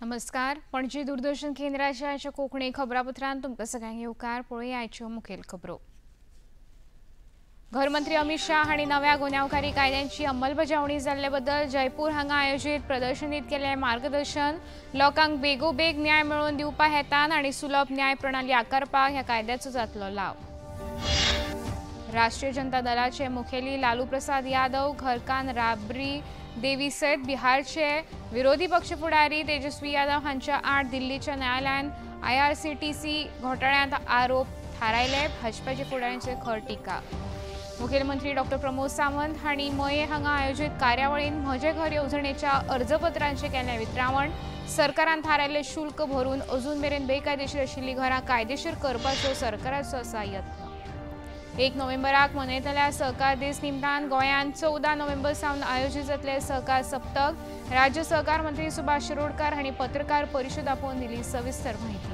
नमस्कार, पणजी दूरदर्शन केंद्राच्या आयच्या कोंकणी खबरापत्रांत तुमकां सगळ्यांक येवकार. पळोवया आयच्यो मुखेल खबरो. घरमंत्री अमित शाह हांणी नव्या गुन्यांवकारी कायद्यांची अंमलबजावणी जाल्ले बद्दल जयपूर हांगा आयोजीत प्रदर्शनीत केलें मार्गदर्शन. लोकांक बेगोबेग न्याय मेळोवन दिवपा हेतान आनी सुलभ न्याय प्रणाली आकारपाक ह्या कायद्याचो जातलो लाव. राष्ट्रीय जनता दलाचे मुखेली लालू प्रसाद यादव घरकान राबरी देवी सयत बिहारचे विरोधी पक्ष फुडारी तेजस्वी यादव हांच्या आड दिल्लीच्या न्यायालयान IRCTC घोटाळ्यांत आरोप थारायले. भाजपाचे फुडाऱ्यांचे खर टिका. मुखेलमंत्री डॉक्टर प्रमोद सावंत हांणी मये हांगा आयोजीत कार्यावळीन म्हजें घर येवजणेच्या अर्जपत्रांचें केलें वितरावण. सरकारान थारायल्ले शुल्क भरून अजून मेरेन बेकायदेशीर आशिल्लीं घरां कायदेशीर करपाचो सरकाराचो आसा यत्न. 1 नोव्हेंबराक मनयतल्या सहकार दीस निमतान गोंयांत 14 नोव्हेंबर सावन आयोजीत जातले सहकार सप्तक. राज्य सहकार मंत्री सुभाष शिरोडकर हांणी पत्रकार परिशद आपोवन दिली सविस्तर माहिती.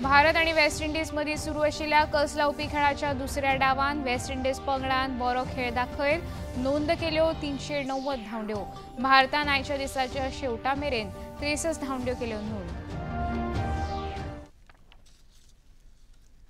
भारत आनी वेस्ट इंडिज मदीं सुरू आशिल्ल्या कस लावपी खेळाच्या दुसऱ्या डावान वेस्ट इंडिज पंगडान बरो खेळ दाखयत नोंद केल्यो 390 धांवड्यो. भारतान आयच्या दिसाच्या शेवटा मेरेन 63 धांवड्यो केल्यो नोंद.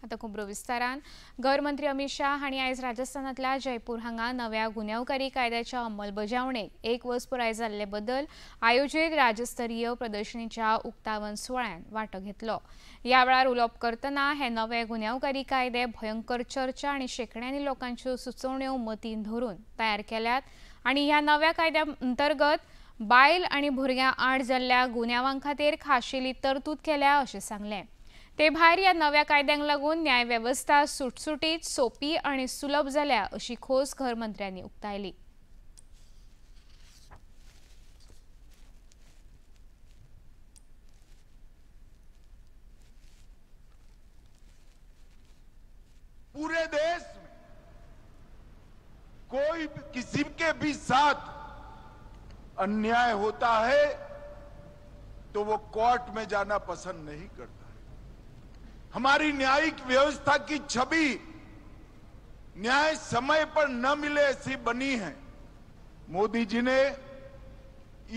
आतां खबरो विस्तारान. घरमंत्री अमित शाह हांणी आयज राजस्थानांतल्या जयपूर हांगा नव्या गुन्यांवकारी कायद्याच्या अंमलबजावणेक 1 वर्स पुराय जाल्ले बद्दल आयोजीत राज्यस्तरीय प्रदर्शनीच्या उक्तावण सुवाळ्यांत वांटो घेतलो. ह्या वेळार उलोवप करतना हे नवे गुन्यांवकारी कायदे भयंकर चर्चा आनी शेंकड्यांनी लोकांच्यो सुचोवण्यो मतीन धरून तयार केल्यात आनी ह्या नव्या कायद्या अंतर्गत बायल आनी भुरग्यां आड जाल्ल्या गुन्यांवां खातीर खाशेली तरतूद केल्या अशें सांगलें. ते भायर ह्या नव्या कायद्यांक लागून न्याय वेवस्था सुटसुटीत, सोपी आनी सुलभ जाल्या अशी खोस घरमंत्र्यांनी उक्तायली. पूरे देश में कोई किसी के भी साथ अन्याय होता है तो वो कोर्ट में जाना पसंद नहीं करता. हमारी न्यायिक व्यवस्था की छवि न्याय समय पर न मिले ऐसी बनी है. मोदी जी ने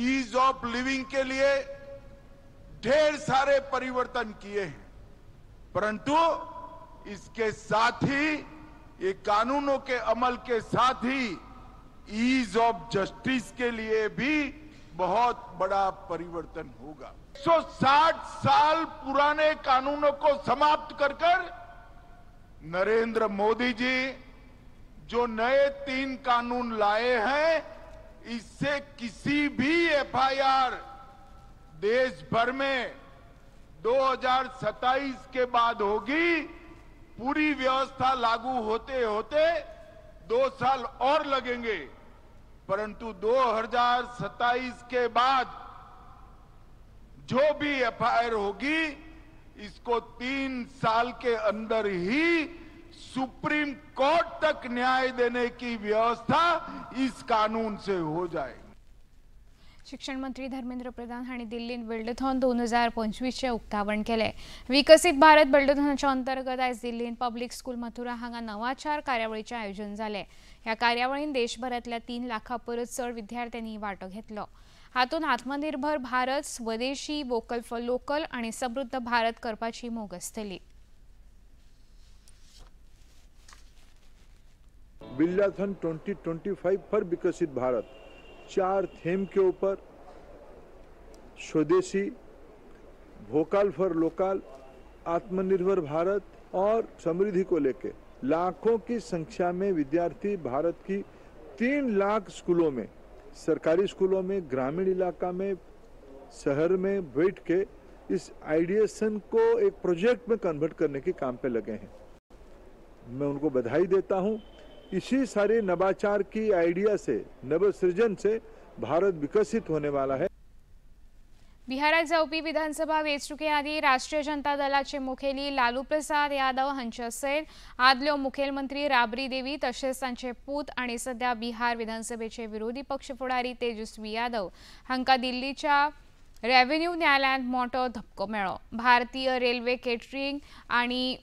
ईज ऑफ लिविंग के लिए ढेर सारे परिवर्तन किए हैं, परंतु इसके साथ ही ये कानूनों के अमल के साथ ही ईज ऑफ जस्टिस के लिए भी बहुत बड़ा परिवर्तन होगा. 160 साल पुराने कानूनों को समाप्त कर कर नरेंद्र मोदी जी जो नए 3 कानून लाए हैं, इससे किसी भी FIR देश भर में 2027 के बाद होगी. पूरी व्यवस्था लागू होते होते 2 साल और लगेंगे, परंतु 2027 के बाद जो भी FIR होगी इसको 3 साल के अंदर ही सुप्रीम कोर्ट तक न्याय देने की व्यवस्था इस कानून से हो जाएगी. शिक्षण मंत्री धर्मेंद्र प्रधान हांणी दिल्लींत बिल्डथॉन 2025चें उक्तावण केलें. विकसीत भारत बिल्डथॉनाच्या अंतर्गत आयज दिल्लींत पब्लिक स्कूल मथुरा हांगा नवाचार कार्यावळीचें आयोजन जालें. ह्या कार्यावळींत देशभरांतल्या 3 लाखां परस चड विद्यार्थ्यांनी वांटो घेतलो. हातूंत आत्मनिर्भर भारत, स्वदेशी, वोकल फॉर लोकल आनी समृद्ध भारत करपाची मोग आसतली. बिल्डाथॉन 2025 पर विकसित भारत 4 थीम के ऊपर स्वदेशी, वोकल फॉर लोकल, आत्मनिर्भर भारत और समृद्धि को लेके लाखों की संख्या में विद्यार्थी भारत की 3 लाख स्कूलों में, सरकारी स्कूलों में, ग्रामीण इलाका में, शहर में बैठ के इस आइडिएशन को एक प्रोजेक्ट में कन्वर्ट करने के काम पे लगे हैं. मैं उनको बधाई देता हूँ. इसी सारे नवाचार की आइडिया से, नवसृजन से भारत विकसित होने वाला है. बिहारात जावपी विधानसभा वेंचणुके आदीं राष्ट्रीय जनता दलाचे मुखेली लालू प्रसाद यादव हांचे सयत आदल्यो मुखेलमंत्री राबरी देवी तशेंच तांचे पूत आनी सध्या बिहार विधानसभेचे विरोधी पक्ष फुडारी तेजस्वी यादव हांकां दिल्लीच्या रेव्हेन्यू न्यायालयांत मोठो धपको मेळ्ळो. भारतीय रेल्वे केटरिंग आनी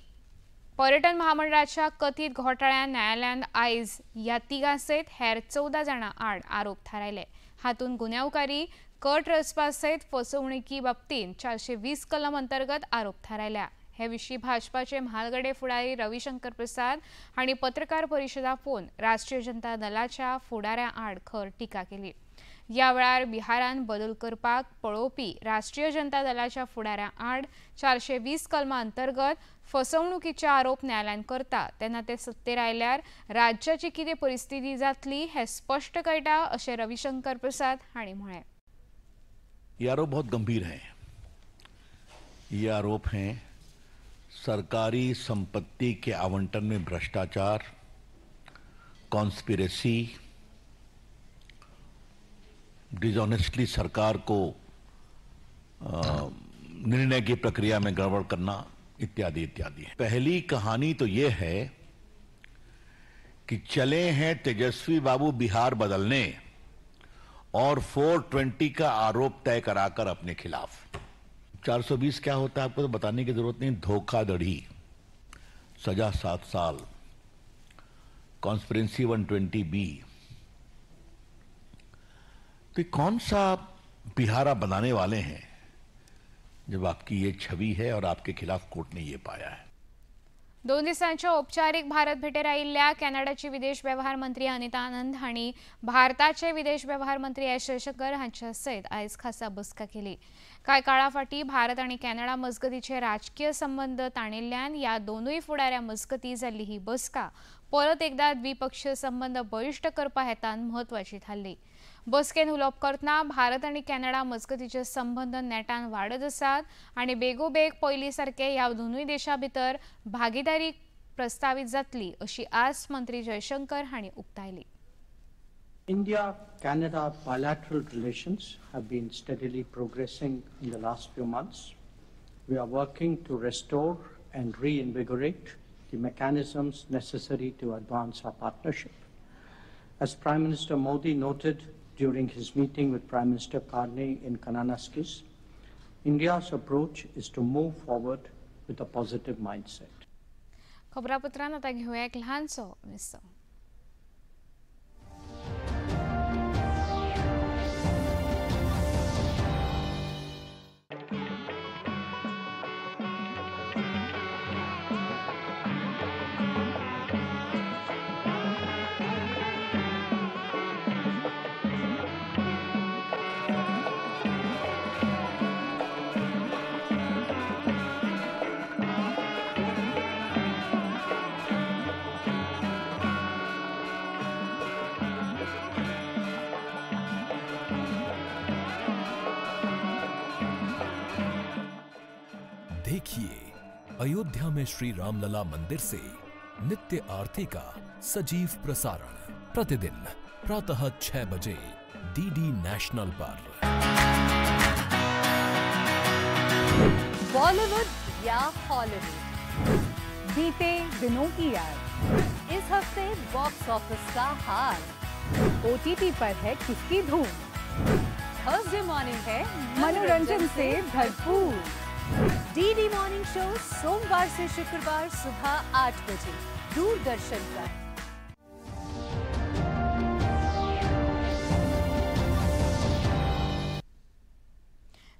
पर्यटन महामंडळाच्या कथीत घोटाळ्यांत न्यायालयान आयज ह्या तिगां सयत हेर 14 जाणां आड आरोप थारायले. हातूंत गुन्यांवकारी कट रचपा सयत फसवणुकी बाबतींत 420 कलम अंतर्गत आरोप थारायल्या। हे विशीं भाजपाचे म्हालगडे फुडारी रविशंकर प्रसाद हांणी पत्रकार परिशदा फोन राष्ट्रीय जनता दलाच्या फुडाऱ्यां आड खर टिका केली। ह्या वेळार बिहारान बदल करपाक पळोवपी राष्ट्रीय जनता दलाच्या फुडाऱ्यां आड 420 कलमा अंतर्गत फसवणुकीचे आरोप न्यायालयान करता तेन्ना ते सत्तेर आयल्यार राज्याची कितें परिस्थिती जातली हें स्पश्ट कळटा अशें रविशंकर प्रसाद हांणी म्हळें। ये आरोप बहुत गंभीर हैं। ये आरोप हैं सरकारी संपत्ति के आवंटन में भ्रष्टाचार, कॉन्स्पिरेसी, डिसऑनेस्टली सरकार को निर्णय की प्रक्रिया में गड़बड़ करना इत्यादि इत्यादि। पहली कहानी तो ये है कि चले हैं तेजस्वी बाबू बिहार बदलने और 420 का आरोप तय कराकर अपने खिलाफ। 420 क्या होता है आपको तो बताने की जरूरत नहीं। धोखाधड़ी, सजा 7 साल, कॉन्स्पिरेंसी 120B। तो कौन सा बिहारा बनाने वाले हैं जब आपकी ये छवि है और आपके खिलाफ कोर्ट ने ये पाया है। 2 दिसांच्या औपचारीक भारत भेटेर आयिल्ल्या कॅनडाचे विदेश वेव्हार मंत्री अनिता आनंद हांणी भारताचे विदेश वेव्हार मंत्री एस जयशंकर हांच्या सयत आयज खासा बसका केली। कांय काळा फाटीं भारत आनी कॅनडा मजगतीचे राजकीय संबंद ताणिल्ल्यान ह्या दोनूय फुडाऱ्यां मजगतीं जाल्ली ही बसका परत एकदा द्विपक्षीय संबंद बळिश्ट करपा हेतान म्हत्वाची थारली। बसकेन उलोवप करतना भारत आनी कॅनडा मजगतीचे संबंद नेटान वाडत आसात आनी बेगोबेग पयलीं सारके ह्या दोनूय देशां भितर भागीदारी प्रस्तावीत जातली अशी आस मंत्री जयशंकर हांणी उक्तायली। India Canada bilateral relations have been steadily progressing in the last few months. We are working to restore and reinvigorate the mechanisms necessary to advance our partnership. As Prime Minister Modi noted during his meeting with Prime Minister Carney in Kananaskis, India's approach is to move forward with a positive mindset. खबरापत्रांत आता घेऊया एक ल्हानसो विसव। देखिए अयोध्या में श्री रामलला मंदिर से नित्य आरती का सजीव प्रसारण प्रतिदिन प्रातः 6 बजे डीडी नेशनल पर। बॉलीवुड या हॉलीवुड, बीते दिनों की याद, इस हफ्ते बॉक्स ऑफिस का हाल, ओटीटी पर है किसकी धूम, थर्सडे मॉर्निंग है मनोरंजन से भरपूर। डीडी मॉर्निंग शो सोमवार से शुक्रवार सुबह 8 बजे दूरदर्शन पर।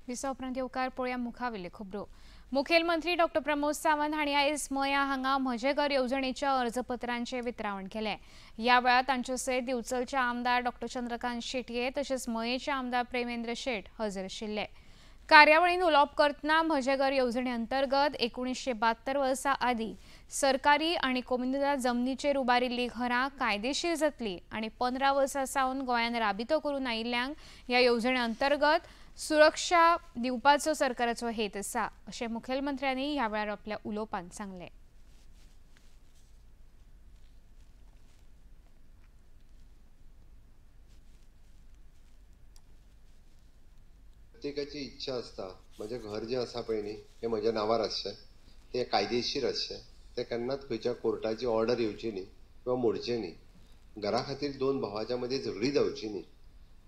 विसा उपरांत येवकार पळोवया मुखावेल्यो खबरो। मुखेलमंत्री डॉक्टर प्रमोद सावंत हांणी आयज मया हांगा म्हजें घर येवजणेच्या अर्जपत्रांचें वितरावण केलें। ह्या वेळार तांचे सयत दिवचलचे आमदार डॉक्टर चंद्रकांत शेटये तशेंच मयेचे आमदार प्रेमेंद्र शेट हजर आशिल्ले। कार्यावळीन उलोवप करतना म्हजें घर येवजणे अंतर्गत 1972 वर्सां आदीं सरकारी आनी कोमुनिदाद जमनीचेर उबारिल्लीं घरां कायदेशीर जातलीं आनी 15 वर्सां सावन गोंयांत राबितो करून आयिल्ल्यांक ह्या येवजणे अंतर्गत सुरक्षा दिवपाचो सरकाराचो हेत आसा अशें मुखेलमंत्र्यांनी ह्या वेळार आपल्या उलोवपांत सांगलें। प्रत्येकाची इच्छा आसता म्हजें घर जें आसा पळय न्ही हें म्हज्या नांवार आसचें, तें कायदेशीर आसचें, तें केन्नाच खंयच्या कोर्टाची ऑर्डर येवची न्ही किंवा मोडचें न्ही, घरा खातीर दोन भावाच्या मदीं झगडी जावची न्ही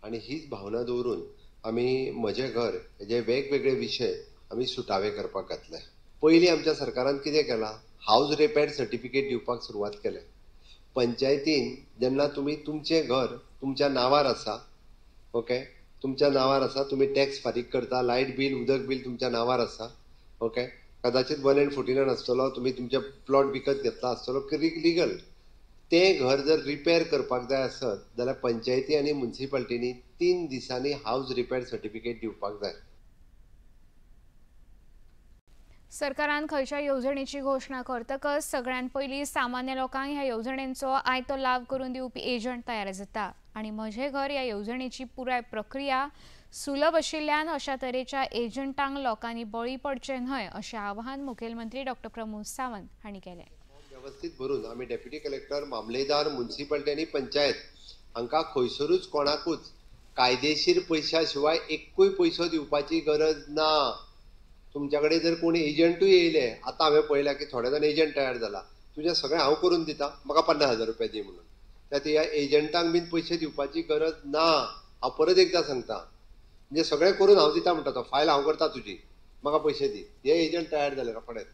आनी हीच भावना दवरून आमी म्हजें घर हेजे वेगवेगळे विशय आमी सुटावे करपाक घातले। पयलीं आमच्या सरकारान कितें केलां, हावज रिपेर सर्टिफिकेट दिवपाक सुरवात केलें। पंचायतीन जेन्ना तुमी तुमचें घर तुमच्या नांवार आसा, ओके, तुमच्या नांवार आसा, तुमी टॅक्स फारीक करता, लायट बील उदक बील तुमच्या नांवार आसा, ओके, कदाचित 1 and 49 आसतलो, तुमी तुमचे प्लॉट विकत घेतला आसतलो लिगल. तें घर जर रिपेर करपाक जाय आसत जाल्यार पंचायती आनी मुन्सिपालिटींनी 3 दिसांनी हावज रिपेर सर्टिफिकेट दिवपाक जाय. सरकारान खंयच्या येवजणेची घोशणा करतकच सगळ्यात पयलीं सामान्य लोकांक ह्या येवजणेंचो आयतो लाव करून दिवपी एजंट तयार जाता आनी म्हजें घर ह्या येवजणेची पुराय प्रक्रिया सुलभ आशिल्ल्यान अशा तरेच्या एजंटांक लोकांनी बळी पडचें न्हय अशें आवाहन मुखेलमंत्री डॉक्टर प्रमोद सावंत हांणी केलें. व्यवस्थीत भरून आमी डेप्युटी कलेक्टर, मामलेदार, मुन्सिपालिटी आनी पंचायत हांकां खंयसरूच कोणाकूच कायदेशीर पयशा शिवाय एकूय पयसो दिवपाची गरज ना. तुमच्या कडेन जर कोणी एजंटूय येयले, आतां हांवें पळयलां की थोडे जाण एजंट तयार जाला, तुजें सगळें हांव करून दिता, म्हाका 50,000 रुपया दी म्हणून, त्या ह्या एजंटांक बीन पयशे दिवपाची गरज ना. हांव परत एकदां सांगता, म्हणजे सगळें करून हांव दिता म्हणटा, तो फायल हांव करता तुजी, म्हाका पयशे दी. हे एजंट तयार जाले रोखडेच.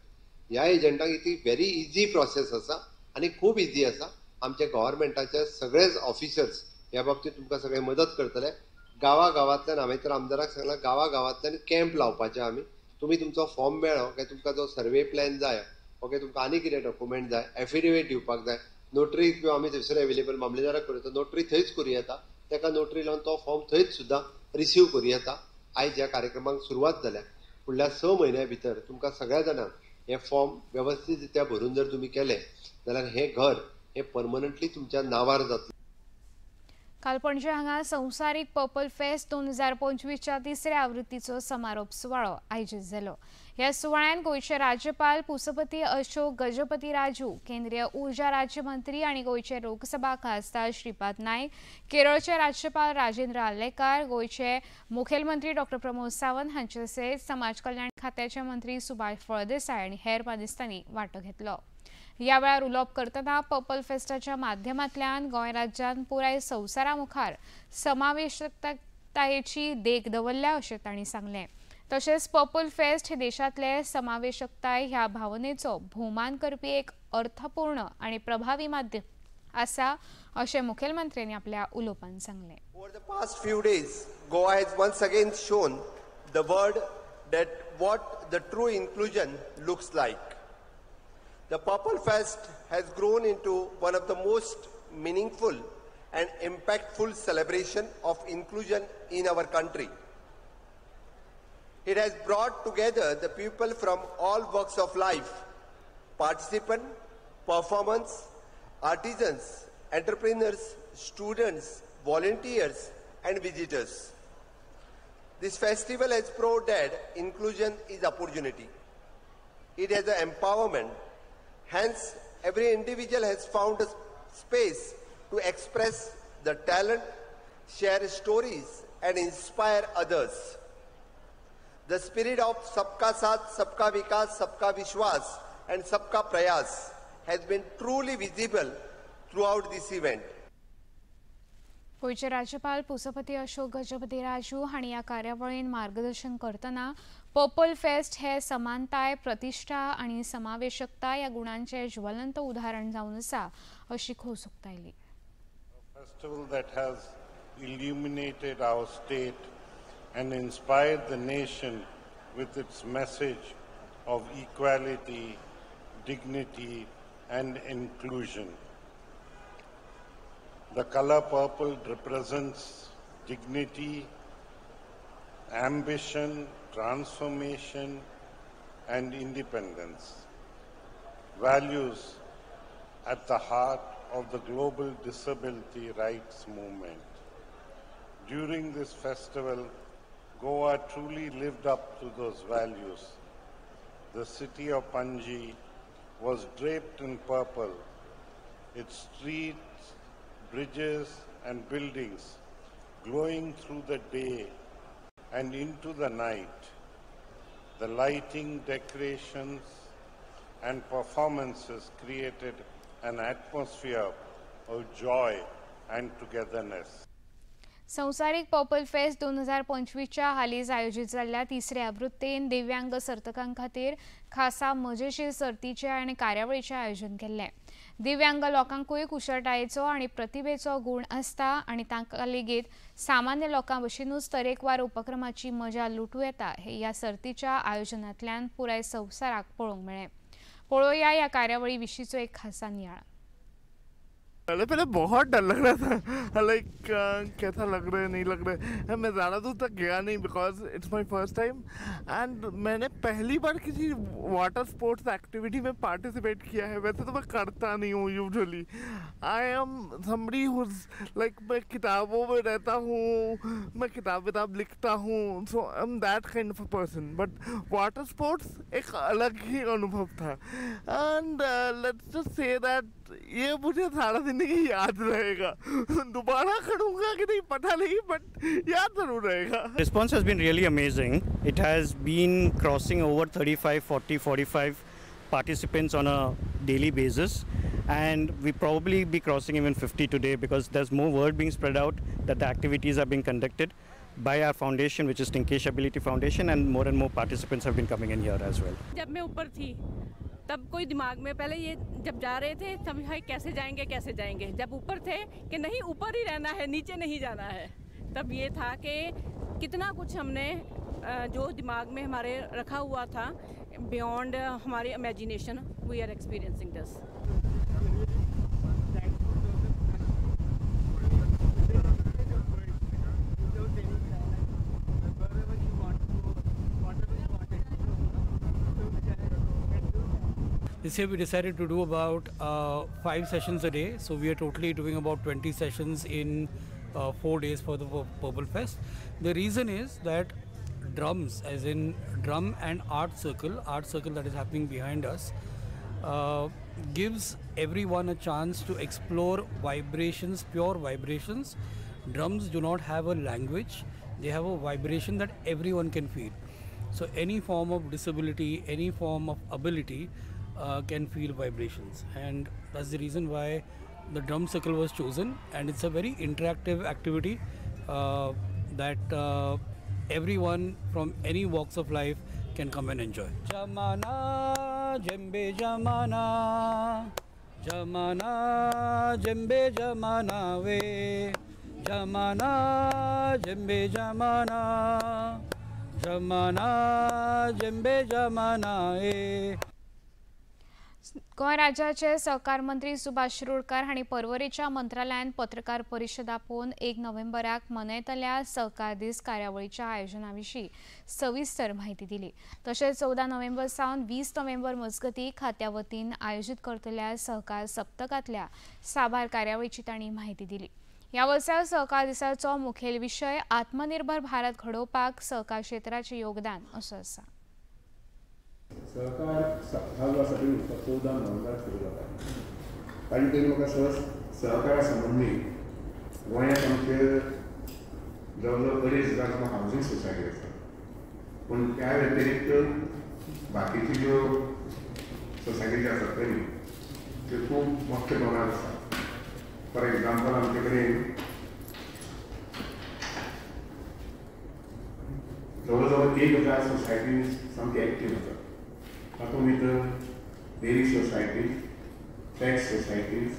ह्या एजंटांक इतली व्हेरी इजी प्रोसेस आसा आनी खूब इजी आसा. आमच्या गव्हर्मेंटाचे सगळेच ऑफिसर्स ह्या बाबतींत तुमकां सगळे मदत करतले. गांवा गांवांतल्यान हांवें तर आमदाराक सांगलां, गांवा गांवांतल्यान कॅम्प लावपाचे आमी. तुमी तुमचो फॉर्म मेळ्ळो काय तुमकां जो सर्वे प्लॅन जाय, ओके, तुमकां आनी कितें डॉक्युमेंट जाय, एफिडेवीट दिवपाक जाय, नोटरी किंवा आमी थंयसर एवेलेबल मामलेदाराक करूं येता, नोटरी थंयच करूं येता, ताका नोटरी लावन तो फॉर्म थंयच सुद्दां रिसीव करूं येता. आयज ह्या कार्यक्रमाक सुरवात जाल्या. फुडल्या 6 म्हयन्या भितर तुमकां सगळ्या जाणांक हे फॉर्म वेवस्थीत रित्या भरून जर तुमी केले जाल्यार हें घर हें परमनंटली तुमच्या नांवार जातलें. काल पणजे हांगा संवसारीक पर्पल फेस्ट 2025च्या तिसऱ्या आवृत्तीचो समारोप सुवाळो आयोजीत जालो. ह्या सुवाळ्यान गोंयचे राज्यपाल पुसपती अशोक गजपती राजू, केंद्रीय ऊर्जा राज्यमंत्री आनी गोंयचे लोकसभा खासदार श्रीपाद नायक, केरळचे राज्यपाल राजेंद्र आर्लेकार, गोंयचे मुखेलमंत्री डॉक्टर प्रमोद सावंत हांचे सयत समाज कल्याण खात्याचे मंत्री सुभाष फळदेसाय आनी हेर मानेस्तांनी वांटो घेतलो. ह्या वेळार उलोवप करतना पर्पल फेस्टाच्या माध्यमांतल्यान गोंय राज्यान पुराय संवसारा मुखार समावेशकतायेची देख दवरल्या अशें तांणी सांगलें. तशेंच पर्पल फेस्ट हे देशांतले समावेशकताय ह्या भावनेचो भोवमान करपी एक अर्थपूर्ण आनी प्रभावी माध्यम आसा अशें मुखेलमंत्र्यांनी आपल्या उलोवपान सांगलें. Over the past few days, Goa has once again shown the world that what the true inclusion looks like. The Purple Fest has grown into one of the most meaningful and impactful celebration of inclusion in our country. It has brought together the people from all walks of life, participants, performers, artisans, entrepreneurs, students, volunteers, and visitors. This festival has proved that inclusion is opportunity. It has an empowerment. Hence, every individual has found a space to express the talent, share stories, and inspire others. The spirit of Sabka Saath, Sabka Vikas, Sabka Vishwas, and Sabka Prayas has been truly visible throughout this event. गोंयचे राज्यपाल पुसपती अशोक गजपती राजू हांणी ह्या कार्यावळीन मार्गदर्शन करतना purple fest हे समानताय, प्रतिश्ठा आनी समावेशकता ह्या गुणांचें ज्वलंत उदाहरण जावन आसा अशी खोस उक्तायली. Festival that has illuminated our state and inspired the nation with its message of equality, dignity, and inclusion. The color purple represents dignity, ambition, transformation, and independence, values at the heart of the global disability rights movement. During this festival, Goa truly lived up to those values. The city of Panji was draped in purple, its streets, bridges and buildings glowing through the day and into the night. The lighting, decorations and performances created an atmosphere of joy and togetherness. संवसारीक purple fest 2025च्या हालींच आयोजीत जाल्ल्या तिसऱ्या आवृत्तीन दिव्यांग सर्तकां खातीर खासा मजेशीर सर्तीचें आनी कार्यावळीचें आयोजन केल्लें. दिव्यांग लोकांकूय कुशळटायेचो आनी प्रतिभेचो गूण आसता आनी तांकां लेगीत सामान्य लोकां भशेनूच तरेकवार उपक्रमाची मजा लुटूं येता हे ह्या सर्तीच्या आयोजनांतल्यान पुराय संवसाराक पळोवंक मेळ्ळें. पळोवया ह्या कार्यावळी विशींचो एक खासा नियाळ. पहले पहले बहुत डर लग रहा था, लाइक कैसा लग रहा है नहीं लग रहा है. मैं ज़्यादा दूर तक गया नहीं because it's my first time and मैंने पहली बार किसी वाटर स्पोर्ट्स एक्टिविटी में पार्टिसिपेट किया है. वैसे तो मैं करता नहीं हूँ usually. I am somebody who's like मैं किताबों में रहता हूँ, मैं किताब विताब लिखता हूँ, so I am that kind of a person. But water sports एक अलग ही अनुभव था and let's just say that ये मुझे सारा जिंदगी याद रहेगा. दोबारा करूँगा कि नहीं पता नहीं, बट याद जरूर रहेगा. Response has been really amazing. It has been crossing over 35, 40, 45 participants on a daily basis, and we probably be crossing even 50 today because there's more word being spread out that the activities are being conducted by our foundation, which is Tinkesh Ability Foundation, and more participants have been coming in here as well. जब मैं ऊपर थी तब कोई दिमाग में पहले ये जब जा रहे थे तब भाई कैसे जाएंगे कैसे जाएंगे, जब ऊपर थे कि नहीं ऊपर ही रहना है नीचे नहीं जाना है, तब ये था कि कितना कुछ हमने जो दिमाग में हमारे रखा हुआ था बियॉन्ड हमारी imagination, we are experiencing this. This year we decided to do about 5 sessions a day, so we are totally doing about 20 sessions in 4 days for the Purple Fest. The reason is that drums, as in drum and art circle that is happening behind us, gives everyone a chance to explore vibrations, pure vibrations. Drums do not have a language, they have a vibration that everyone can feel. So any form of disability, any form of ability can feel vibrations, and that's the reason why the drum circle was chosen. And it's a very interactive activity that everyone from any walks of life can come and enjoy. Jamana jembe jamana, jamana jembe jamana ve, jamana jembe jamana, jamana jembe jamana e. Goa राज्याचे सहकार मंत्री सुभाष शिरोडकर हांणी पर्वरेच्या मंत्रालयान पत्रकार परिशद आपोवन 1 नोव्हेंबराक मनयतल्या सहकार दीस कार्यावळीच्या आयोजना विशीं सविस्तर म्हायती दिली. तशेंच 14 नोव्हेंबर सावन 20 नोव्हेंबर मजगतीं खात्या वतीन आयोजीत करतल्या सहकार सप्तकांतल्या साबार कार्यावळीची तांणी म्हायती दिली. ह्या वर्सा सहकार दिसाचो मुखेल विशय आत्मनिर्भर भारत घडोवपाक सहकार क्षेत्राचें योगदान असो आसा. सहकार सप्ताह जो आसा पळय 14 नोव्हेंबराक सुरू जाता. ताजे पयलीं म्हाका सहकारा संबंदी गोंयांत आमचे जवळ जवळ 2,500 हावजींग सोसायटी आसा, पूण त्या व्यतिरिक्त बाकीच्यो ज्यो सोसायटी ज्यो आसात पळय न्ही त्यो खूब मोठ्या प्रमाणात आसा. फॉर एग्जाम्पल आमचे कडेन जवळ जवळ 1,000 सोसायटी सामकी एक्टीव आसात. तातूंत भितर डेअरी सोसायटीज, टॅक्स सोसायटीज,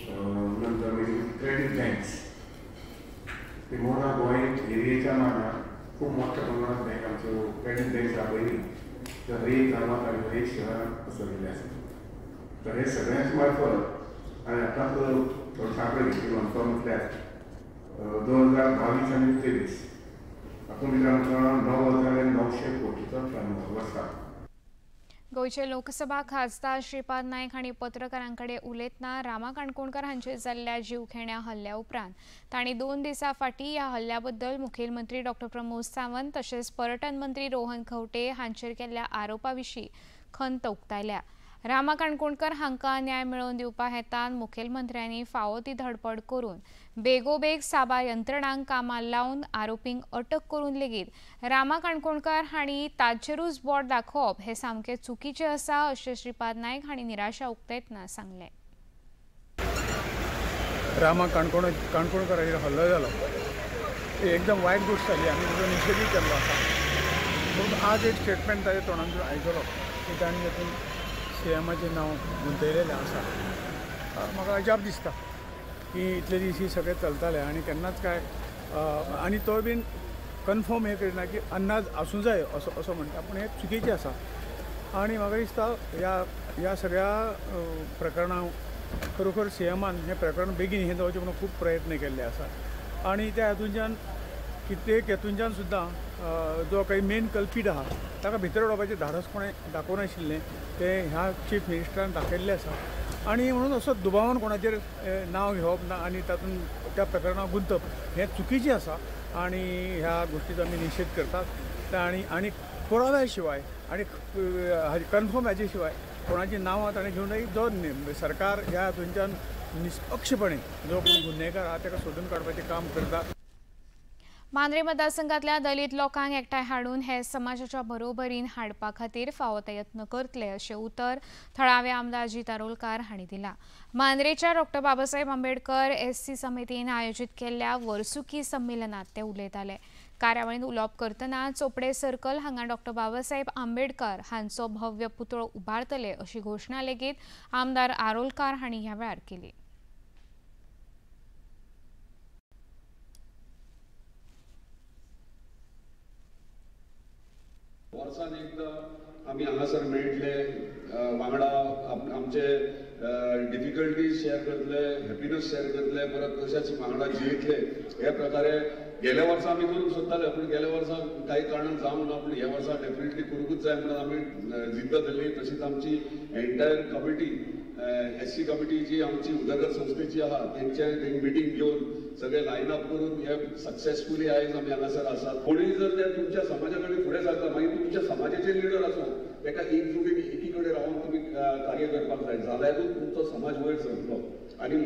नंतर मागीर क्रेडीट बँक्स. ते मोना गोंय एरियेच्या मानान खूब मोठ्या प्रमाणात बँक आमच्यो क्रेडीट बँक्स आहा पळय न्ही त्यो हर एक गांवांत आनी हर एक शहरांत पसरलेले आसा. तर हे सगळ्यांचे मार्फत आनी आतांच थोडो आंकडो घेतलो आमचो म्हटल्यार 2022 आनी 23 तातूंत भितर आमकां 9,900 कोटीचो टर्नओवर आसा. गोंयचे लोकसभा खासदार श्रीपाद नायक हांणी पत्रकारां कडेन उलयतना रामा काणकोणकर हांचेर जाल्ल्या जीवघेण्या हल्ल्या उपरांत तांणी 2 दिसां फाटीं ह्या हल्ल्या बद्दल मुखेलमंत्री डॉ प्रमोद सावंत तशेंच पर्यटन मंत्री रोहन खंवटे हांचेर केल्ल्या आरोपा विशीं खंत उक्तायल्या. रामा काणकोणकर हांकां न्याय मेळोवन दिवपा हेतान मुखेलमंत्र्यांनी फावो ती धडपड करून बेगोबेग साबार यंत्रणांक कामाक लावन आरोपींक अटक करून लेगीत रामा काणकोणकर हांणी ताचेरूच बोट दाखोवप हें सामकें चुकीचें आसा अशें श्रीपाद नायक हांणी निराशा उक्तायतना सांगलें. रामा काणकोणकराचेर हल्लो जालो ही एकदम वायट गोश्ट जाली आनी ताचो निशेधूय केल्लो आसा. पूण आज एक स्टेटमेंट ताच्या तोंडांतल्यान आयकलो की तांणी तातूंत सीएमाचें नांव गुंतयलेलें आसा. म्हाका अजाप दिसता की इतले दीस ही सगळें चलतालें आनी केन्नाच काय आनी तो बीन कन्फर्म हें करिना की अंदाज आसूं जाय असो असो म्हणटा, पूण हें चुकीचें आसा. आनी म्हाका दिसता ह्या सगळ्या प्रकरणाक खरोखर सीएमान हें प्रकरण बेगीन हें जावचें म्हणून खूब प्रयत्न केल्ले आसा आनी त्या हातूंच्यान कितें हेतूंच्यान सुद्दां जो काही मेन कल्पीट आहा ताका भितर उडोवपाचें धाडस कोणें दाखोवनाशिल्लें तें ह्या चीफ मिनिस्टरान दाखयल्लें आसा. आनी म्हणून असो दुबावान कोणाचेर नांव घेवप ना आनी तातूंत त्या प्रकरणाक गुंतप हें चुकीचें आसा आनी ह्या गोश्टीचो आमी निशेध करतात. आनी आनी पुराव्या शिवाय आनी कन्फर्म हाचे शिवाय कोणाची नांवां ताणें घेवन जो सरकार ह्या हातूंच्यान निष्पक्षपणे जो कोण गुन्हेकार आहा ताका सोदून काडपाचें काम करता. मांद्रे मतदारसंघातल्या दलित लोकांक एकठांय हाडून हे समाजाच्या बरोबरीन हाडपा खातीर फावो ते यत्न करतले अशें उतर थळावे आमदार अजीत आरोलकार हांणी दिला. मांद्रेच्या डॉक्टर बाबासाहेब आंबेडकर एससी समितीन आयोजीत केल्ल्या वर्सुकी संमेलनात ते उलयताले. कार्यावळींत उलोवप करतना चोपडे सर्कल हांगा डॉक्टर बाबासाहेब आंबेडकर हांचो भव्य पुतळो उबारतले अशी घोशणा लेगीत आमदार आरोलकार हांणी ह्या वेळार केली. वर्सान एकदां आमी हांगासर मेळटले, वांगडा आमचे डिफिकल्टीज शेअर करतले, हॅपीनस शेअर करतले, परत तशेंच वांगडा जियेतले. हे प्रकारे गेल्या वर्सा आमी करूंक सोदताले, पूण गेल्या वर्सा कांय कारणान जावंक ना, पूण ह्या वर्सा डेफिनेटली करूंकूच जाय म्हणून आमी जिद्द धरली. तशीच आमची एंटायर कमिटी, एससी कमिटी जी आमची उदरगत संस्थेची आहा, तेंचे मिटींग घेवन सगळे लायन अप करून हे सक्सेसफुली आयज आमी हांगासर आसात. कोणूय जर ते तुमच्या समाजा कडेन फुडें सरता, मागीर तुमच्या समाजाचे लिडर आसूं, ताका एकजुटीन एकी कडेन रावन तुमी कार्य करपाक जाय, जाल्यारूच तुमचो समाज वयर सरतलो. आनी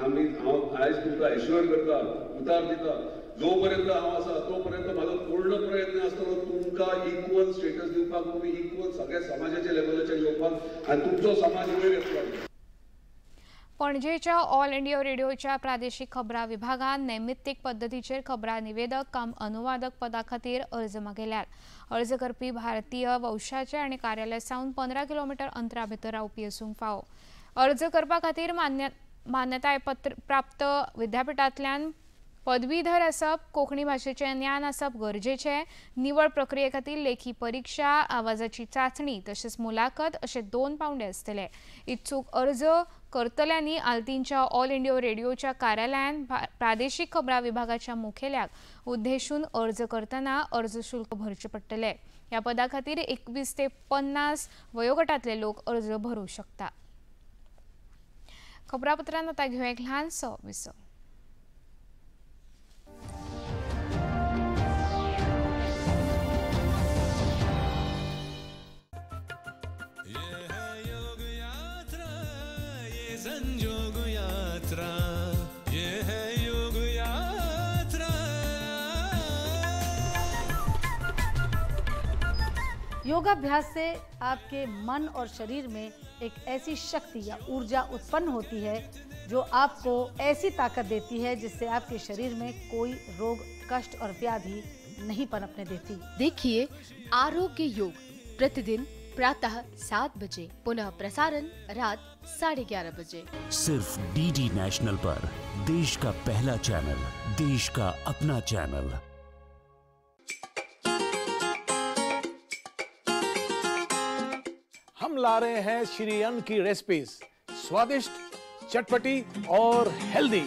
आमी हांव आयज तुमकां एश्युअर करता, उतार दिता, जो पर्यंत हांव आसा तो पर्यंत म्हाजो पूर्ण प्रयत्न आसतलो तुमकां इक्वल स्टेटस दिवपाक, तुमी इक्वल सगळ्या समाजाच्या लेवलाचेर येवपाक आनी तुमचो समाज वयर येतलो. पणजेच्या ऑल इंडिया रेडिओच्या प्रादेशीक खबरां विभागान नैमित्तीक पद्दतीचेर खबरां निवेदक काम अनुवादक पदा खातीर अर्ज मागयल्यात. अर्ज करपी भारतीय वंशाचे आनी कार्यालय सावन 15 किलोमिटर अंतरा भितर रावपी आसूंक फावो. अर्ज करपा खातीर मान्यताय पत्र प्राप्त विद्यापीठांतल्यान पदवीधर आसप, कोंकणी भाशेचें ज्ञान आसप गरजेचें. निवड प्रक्रिये खातीर लेखी परिक्षा, आवाजाची चांचणी तशेंच मुलाखत अशे 2 पावंडे आसतले. इत्सूक अर्ज करतल्यांनी आल्तीनच्या ऑल इंडिया रेडिओच्या कार्यालयान प्रादेशीक खबरां विभागाच्या मुखेल्याक उद्देशून अर्ज करतना अर्ज शुल्क भरचें पडटलें. ह्या पदा खातीर 21 ते 50 वयोगटांतले लोक अर्ज भरूंक शकता. खबरापत्रांत आतां घेवया एक ल्हानसो विसव. संजोग यात्रा, ये है योग यात्रा. योगाभ्यास से आपके मन और शरीर में एक ऐसी शक्ति या ऊर्जा उत्पन्न होती है जो आपको ऐसी ताकत देती है जिससे आपके शरीर में कोई रोग, कष्ट और व्याधि नहीं पनपने देती। देखिए आरोग्य योग प्रतिदिन प्रातः 7 बजे, पुनः प्रसारण रात 11:30 बजे, सिर्फ डीडी नेशनल पर। देश का पहला चैनल, देश का अपना चैनल। हम ला रहे हैं श्री अन्न की रेसिपीज, स्वादिष्ट, चटपटी और हेल्दी।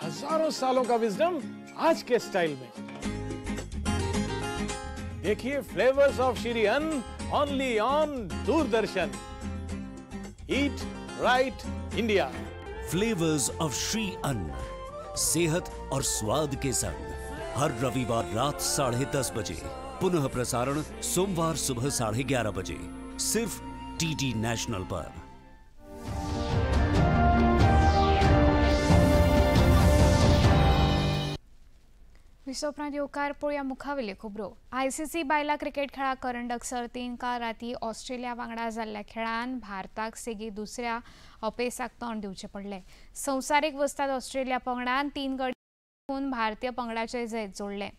हजारों सालों का विजडम आज के स्टाइल में। देखिए flavours of Shri Anna only on Doordarshan. Eat right India. Flavours of Shri Anna, सेहत और स्वाद के संग, हर रविवार रात 10:30 बजे, पुनः प्रसारण सोमवार सुबह 11:30 बजे, सिर्फ डीडी नेशनल पर। विसोपरांत येवकार पळोवया मुखावेल्यो खबरो. आयसीसी बायलां क्रिकेट खेळा करंडक सर्तीन काल राती ऑस्ट्रेलिया वांगडा जाल्ल्या खेळान भारताक सेगीत दुसऱ्या अपेसाक तोंड दिवचें पडलें. संवसारीक वस्ताद ऑस्ट्रेलिया पंगडान 3 गडी भारतीय पंगडाचें जैत जोडलें.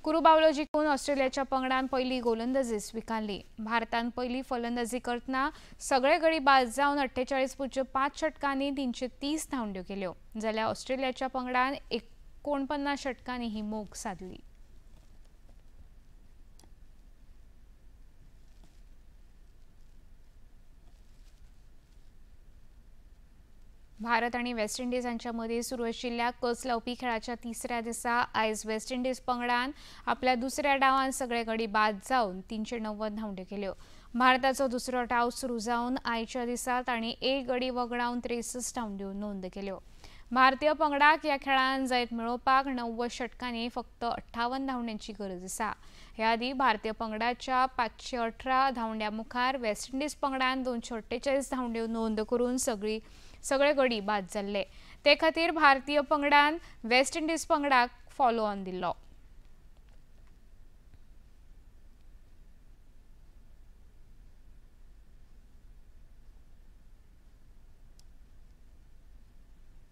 कुरुबावलो जिखून ऑस्ट्रेलियाच्या पंगडान पयली गोलंदाजी स्विकारली. भारतान पयली फलंदाजी करतना सगळे गडी बाद जावन 48.5 षटकांनी 330 धांवड्यो केल्यो, जाल्यार ऑस्ट्रेलियाच्या पंगडान 49 षटकांनी ही मोख साधली. भारत आनी वेस्ट इंडिज हांच्या मदीं सुरू आशिल्ल्या कस लावपी खेळाच्या तिसऱ्या दिसा आयज वेस्ट इंडिज पंगडान आपल्या दुसऱ्या डावान सगळे गडी बाद जावन 390 धांवड्यो केल्यो. भारताचो दुसरो डाव सुरू जावन आयच्या दिसा तांणी एक गडी वगडावन 63 धांवड्यो नोंद केल्यो. भारतीय पंगडाक ह्या खेळान जैत मेळोवपाक 90 षटकांनी फक्त 58 धांवड्यांची गरज आसा. ह्या आदीं भारतीय पंगडाच्या 518 धांवड्यां मुखार वेस्ट इंडिज पंगडान 248 धांवड्यो नोंद करून सगळे गडी बाद जाल्ले. ते खातीर भारतीय पंगडान वेस्ट इंडिज पंगडाक फॉलो ऑन दिल्लो.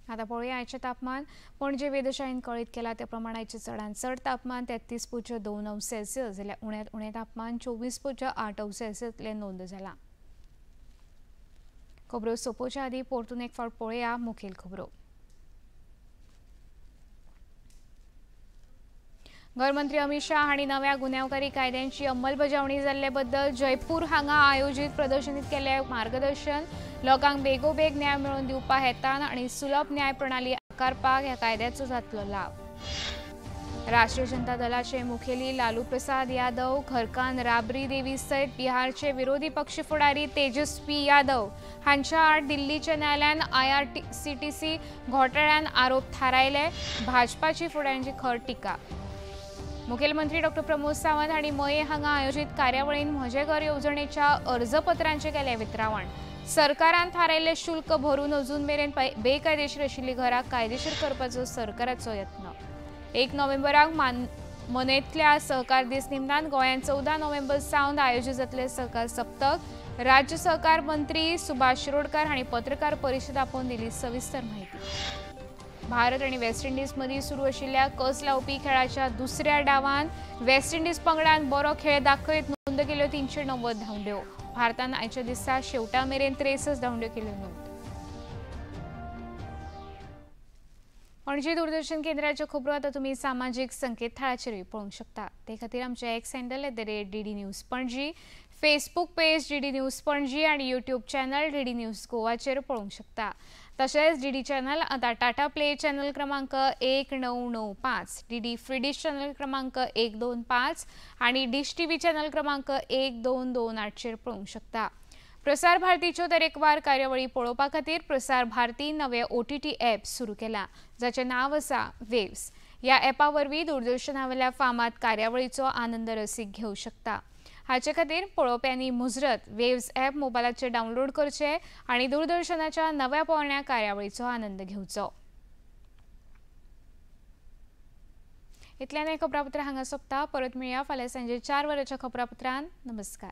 आता पळोवया आयचें तापमान. पणजे वेधशाळेन कळीत केलां त्या प्रमाण आयचें चडांत चड तापमान 33.2 अंश सेल्सियस जाल्यार उण्यांत उणें तापमान 24.8 अंश सेल्सियस नोंद जालां. खबरो सोंपोवच्या आदीं परतून एक फावट पळोवया मुखेल खबरो. घरमंत्री अमित शाह हांणी नव्या गुन्यांवकारी कायद्यांची अंमलबजावणी जाल्ले बद्दल जयपूर हांगा आयोजीत प्रदर्शनीत केल्ले मार्गदर्शन. लोकांक बेगोबेग न्याय मेळोवन दिवपा हेतान आनी सुलभ न्याय प्रणाली आकारपाक ह्या कायद्याचो जातलो लाव. राष्ट्रीय जनता दलाचे मुखेली लालू प्रसाद यादव, घरकान्न राबरी देवी सयत बिहारचे विरोधी पक्ष फुडारी तेजस्वी यादव हांच्या आड दिल्लीच्या न्यायालयान IRCTC घोटाळ्यान आरोप थारायले. भाजपाची फुडाऱ्यांची खर टिका. मुखेलमंत्री डॉ प्रमोद सावंत हांणी मये हांगा आयोजीत कार्यावळीन म्हजें घर येवजणेच्या अर्जपत्रांचें केलें वितरावण. सरकारान थारायिल्लें शुल्क भरून अजून मेरेन बेकायदेशीर आशिल्लीं घरां कायदेशीर करपाचो सरकाराचो यत्न. 1 नोव्हेंबराक मनयतल्या सहकार दीस निमतान गोंयांत 14 नोव्हेंबर सावन आयोजीत जातले सहकार सप्तक. राज्य सहकार मंत्री सुभाष शिरोडकर हांणी पत्रकार परिशद आपोवन दिली सविस्तर माहिती. भारत आनी वेस्ट इंडिज मदीं सुरू आशिल्ल्या कस लावपी खेळाच्या दुसऱ्या डावान वेस्ट इंडिज पंगडान बरो खेळ दाखयत नोंद केल्यो 390 धांवड्यो. भारतान आयच्या दिसा शेवटा मेरेन 63 धांवड्यो केल्यो नोंद. पणजी दूरदर्शन केंद्राच्यो खबरो आतां तुमी सामाजीक संकेतथळाचेरूय पळोवंक शकता. ते खातीर आमचे X handle @DD News Panaji, Facebook page DD News Panaji आनी यूट्यूब चॅनल DD news गोवाचेर पळोवंक शकता. तशेंच DD channel आतां टाटा प्ले चॅनल क्रमांक 1995, DD free डिश चॅनल क्रमांक 125 आनी डिश TV channel क्रमांक 1228चेर पळोवंक शकता. प्रसार भारतीच्यो तरेकवार कार्यावळी पळोवपा खातीर प्रसार भारती नवे OTT app सुरू केला, जाचें नांव आसा वेव्स. ह्या ॲपा वरवीं दूरदर्शनावेल्या फामाद कार्यावळीचो आनंद रसीक घेवं शकता. हाचे खातीर पळोवप्यांनी मुजरत वेव्स ॲप मोबायलाचेर डावनलोड करचें आनी दूरदर्शनाच्या नव्या पोरण्या कार्यावळीचो आनंद घेवचो. इतल्यान हें खबरापत्र हांगा सोंपता. परत मेळया फाल्यां सांजे 4 वरांच्या खबरापत्रान. नमस्कार.